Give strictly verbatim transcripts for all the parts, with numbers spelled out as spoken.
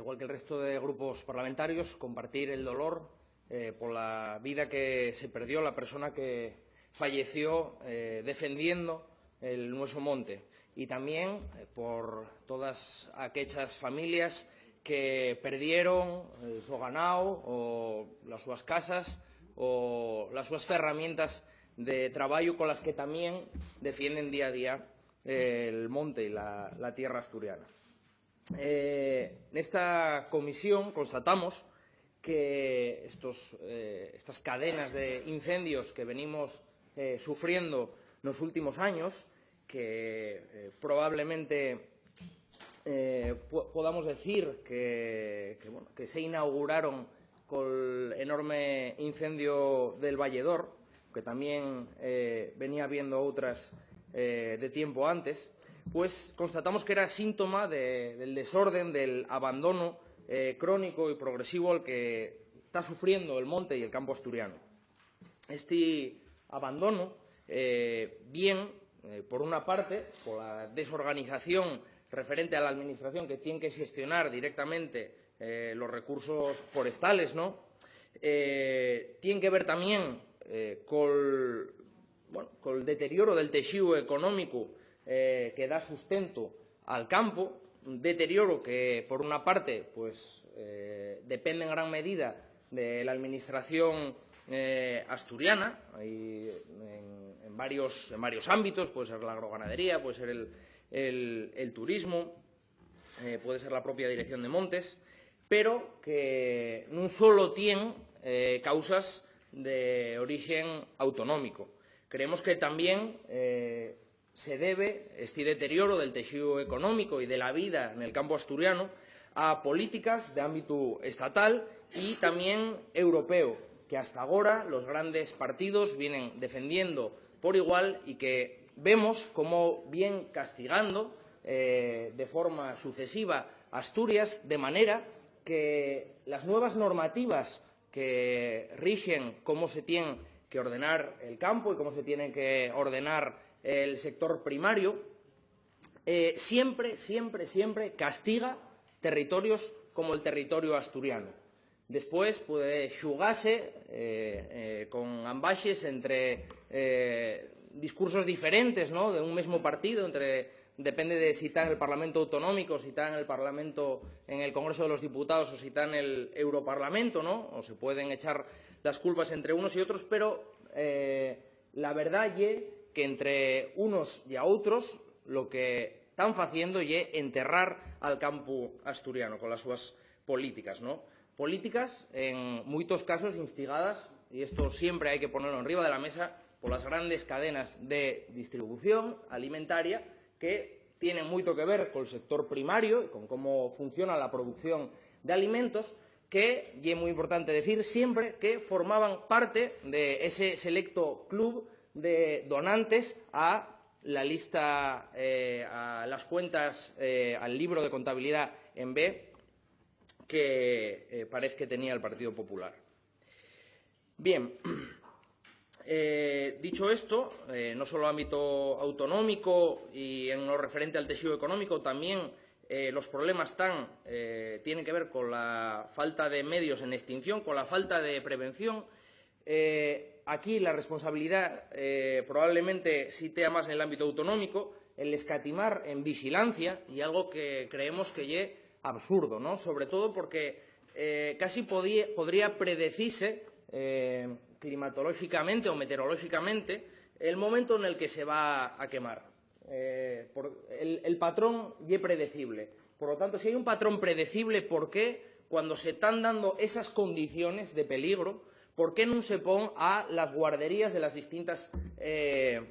igual que el resto de grupos parlamentarios, compartir el dolor, eh, por la vida que se perdió, la persona que falleció, eh, defendiendo el nueso monte, y también, eh, por todas aquellas familias que perdieron, eh, su ganao o las súas casas o las súas ferramientas de trabajo con las que también defienden día a día, eh, el monte y la, la tierra asturiana. Eh, nesta comisión constatamos que estos, eh, estas cadenas de incendios que venimos, eh, sufriendo nos últimos años, que, eh, probablemente, eh, po-, podamos decir que, que, bueno, que se inauguraron col enorme incendio del Valledor, que también, eh, venía viendo otras, eh, de tiempo antes, pues constatamos que era síntoma de, del desorden, del abandono, eh, crónico y progresivo al que está sufriendo el monte y el campo asturiano. Este abandono, eh, bien, eh, por una parte, por la desorganización referente a la administración que tiene que gestionar directamente, eh, los recursos forestales, ¿no? Eh, tiene que ver también, eh, col, bueno, col deterioro del teixíu económico, eh, que da sustento al campo, un deterioro que, por una parte, pues, eh, depende en gran medida de la administración, eh, asturiana, y en, en varios, en varios ámbitos, puede ser la agroganadería, puede ser el, el, el turismo, eh, puede ser la propia Dirección de Montes, pero que nun solo tien, eh, causas de origen autonómico. Creemos que también, eh, se debe este deterioro del teixíu económico y de la vida en el campo asturiano a políticas de ámbito estatal y también europeo, que hasta agora los grandes partidos vienen defendiendo por igual y que vemos cómo bien castigando, eh, de forma sucesiva Asturias, de manera que las nuevas normativas que rixen cómo se tiene que ordenar el campo y cómo se tiene que ordenar el sector primario, eh, siempre, siempre, siempre castiga territorios como el territorio asturiano. Después puede xugase, eh, eh, con ambaxes entre, eh, discursos diferentes, ¿no?, de un mismo partido, entre, depende de si está en el Parlamento Autonómico, si está en el Parlamento, en el Congreso de los Diputados o si está en el Europarlamento, ¿no? O se pueden echar las culpas entre unos y otros, pero, eh, la verdad ye que entre unos y a otros lo que están haciendo ye enterrar al campo asturiano con las súas políticas, ¿no? Políticas, en muchos casos, instigadas, y esto siempre hay que ponerlo arriba de la mesa, por las grandes cadenas de distribución alimentaria que tienen mucho que ver con el sector primario y con cómo funciona la producción de alimentos, que, y es muy importante decir siempre, que formaban parte de ese selecto club de donantes a la lista, eh, a las cuentas, eh, al libro de contabilidad en B, que, eh, parece que tenía el Partido Popular. Bien, eh, dicho esto, eh, no solo ámbito autonómico y en lo referente al tejido económico, también, eh, los problemas tan, eh, tienen que ver con la falta de medios en extinción, con la falta de prevención. Eh, aquí la responsabilidad, eh, probablemente sí tea más en el ámbito autonómico, el escatimar en vigilancia, y algo que creemos que ye absurdo, ¿no? Sobre todo porque, eh, casi podía, podría predecirse, eh, climatológicamente o meteorológicamente el momento en el que se va a quemar. Eh, por, el, el patrón ye predecible. Por lo tanto, si hay un patrón predecible, ¿por qué, cuando se están dando esas condiciones de peligro, por qué no se pon a las guarderías de las distintas, eh,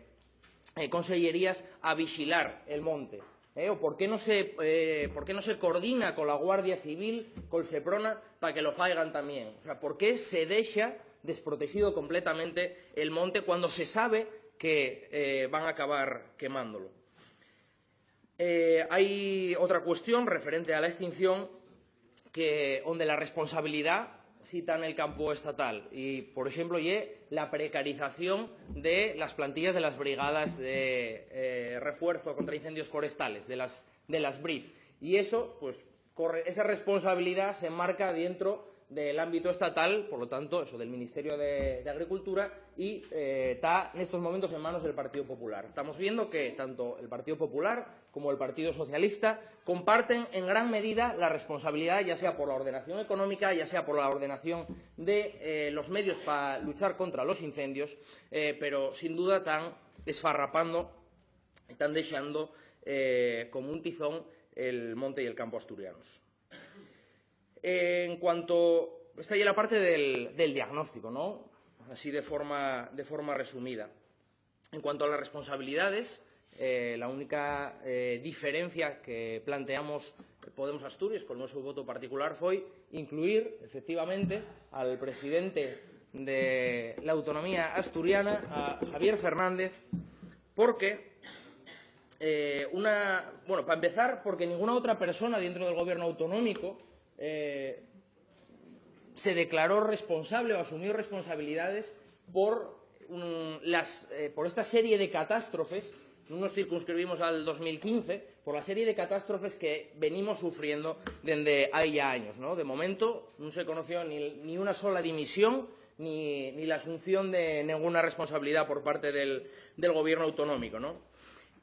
eh, consellerías a vigilar el monte? Eh, ¿o por qué no se, eh, por qué no se coordina con la Guardia Civil, con Seprona, para que lo faigan también? O sea, ¿por qué se deja desprotegido completamente el monte cuando se sabe que, eh, van a acabar quemándolo? Eh, hay otra cuestión referente a la extinción que, donde la responsabilidad sí está en el campo estatal y, por ejemplo, ye la precarización de las plantillas de las brigadas de, eh, refuerzo contra incendios forestales, de las, de las brif. Y eso, pues, corre-, esa responsabilidá s'enmarca dientro del ámbito estatal, por lo tanto, eso, del Ministerio de, de Agricultura, y, eh, ta nestos momentos en manos del Partido Popular. Estamos viendo que tanto el Partido Popular como el Partido Socialista comparten en gran medida la responsabilidad, ya sea por la ordenación económica, ya sea por la ordenación de, eh, los medios pa luchar contra los incendios, eh, pero sin duda tan esfarrapando, tan dexando, eh, como un tizón el monte y el campo asturianos. En cuanto, esta ye la parte del, del diagnóstico, ¿no? Así de forma, de forma resumida. En cuanto a las responsabilidades, eh, la única, eh, diferencia que planteamos Podemos Asturias con nuestro voto particular fue incluir, efectivamente, al presidente de la autonomía asturiana, a Javier Fernández, porque, eh, una, bueno, para empezar, porque ninguna otra persona dentro del gobierno autonómico, eh, se declaró responsable o asumió responsabilidades por, mm, las, eh, por esta serie de catástrofes. No nos circunscribimos al dos mil quince, por la serie de catástrofes que venimos sufriendo dende hai ya años, ¿no? De momento, no se conoció ni, ni una sola dimisión ni, ni la asunción de ninguna responsabilidad por parte del, del gobierno autonómico, ¿no?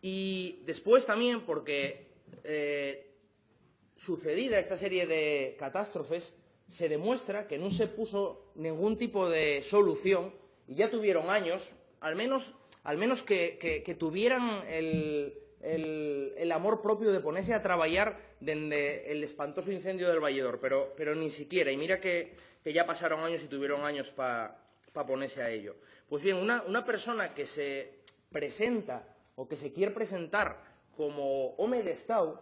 Y después también porque, eh, sucedida esta serie de catástrofes, se demuestra que nun se puso ningún tipo de solución, y ya tuvieron años, al menos, al menos que, que, que tuvieran el, el, el amor propio de ponese a trabayar dende el espantoso incendio del Valledor, pero, pero ni siquiera, y mira que, que ya pasaron años y tuvieron años pa, pa ponese a ello. Pues bien, una, una persona que se presenta o que se quiere presentar como home d'Estao,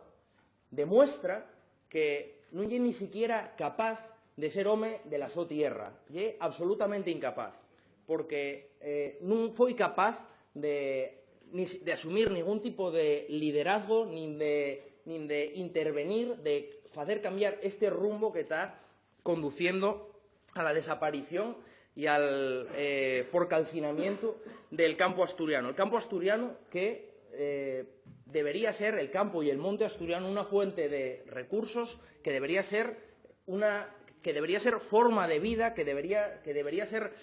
demuestra que nun ye ni siquiera capaz de ser home de la so tierra. Ye absolutamente incapaz, porque, eh, nun foi capaz de, ni si-, de asumir ningún tipo de liderazgo, nin de, nin de intervenir, de facer cambiar este rumbo que ta conduciendo a la desaparición y al, eh, por calcinamiento del campo asturiano. El campo asturiano que, eh, debería ser, el campo y el monte asturiano, una fuente de recursos que debería ser una, que debería ser forma de vida, que debería, que debería ser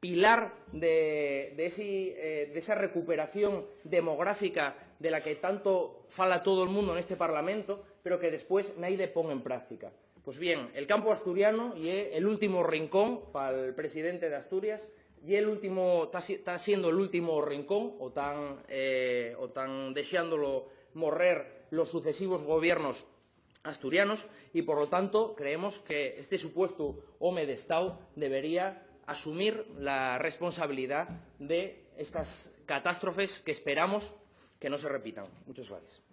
pilar de, de esi, eh, de esa recuperación demográfica de la que tanto fala todo el mundo en este Parlamento, pero que después naide pon en práctica. Pues bien, el campo asturiano ye el último rincón pa'l presidente d'Asturias, ye el último, ta si-, ta siendo el último rincón, o tan, eh, o tan dexándolo morrer los sucesivos gobiernos asturianos, y por lo tanto creemos que este supuesto home d'Estao debería asumir la responsabilidá de estas catástrofes que esperamos que no se repitan. Muchas gracias.